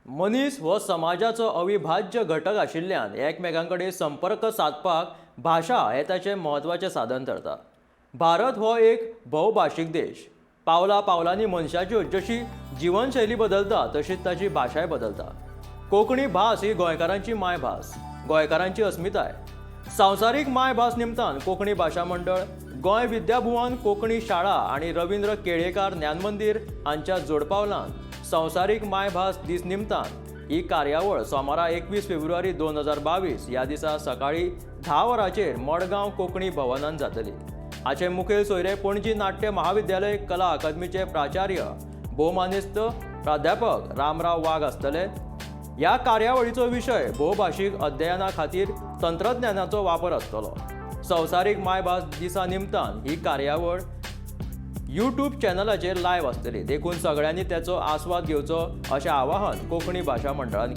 मनीस हो समाजाचो अविभाज्य घटक आशिल्ल्यान एकमेकां कडेन संपर्क सादपाक भाशा हें ताचें म्हत्वाचें साधन थरता. भारत हो एक भोवभाशीक देश. पावला पावलांनी मनशाच्यो जशी जिवनशैली बदलता तशीच ताची भाशाय बदलता. कोंकणी भास ही गोंयकारांची मायभास, गोंयकारांची अस्मिताय. संवसारीक मायभास निमतान कोंकणी भाशा मंडळ, गोंय विद्याभुवन कोंकणी शाळा आनी रवींद्र केळेकार ज्ञानमंदीर हांच्या जोडपावलान संवसारीक मायभास दीस निमतान ही कार्यावळ सोमारा 21 फेब्रुवारी 2022 ह्या दिसा सकाळीं 10 वरांचेर मडगांव कोंकणी भवनान जातली. हाचे मुखेल सोयरे पणजी नाट्य महाविद्यालय कला अकादमीचे प्राचार्य भोवमानेस्त प्राध्यापक रामराव वाघ आसतले. ह्या कार्यावळीचो विशय भोवभाशीक अध्ययना खातीर तंत्रज्ञानाचो वापर आसतलो. संवसारीक मायभास दिसा निमतान ही कार्यावळ यूट्यूब चॅनलाचेर लायव्ह आसतली, देखून सगळ्यांनी त्याचो आस्वाद घेवचो अशें आवाहन कोंकणी भाशा मंडळान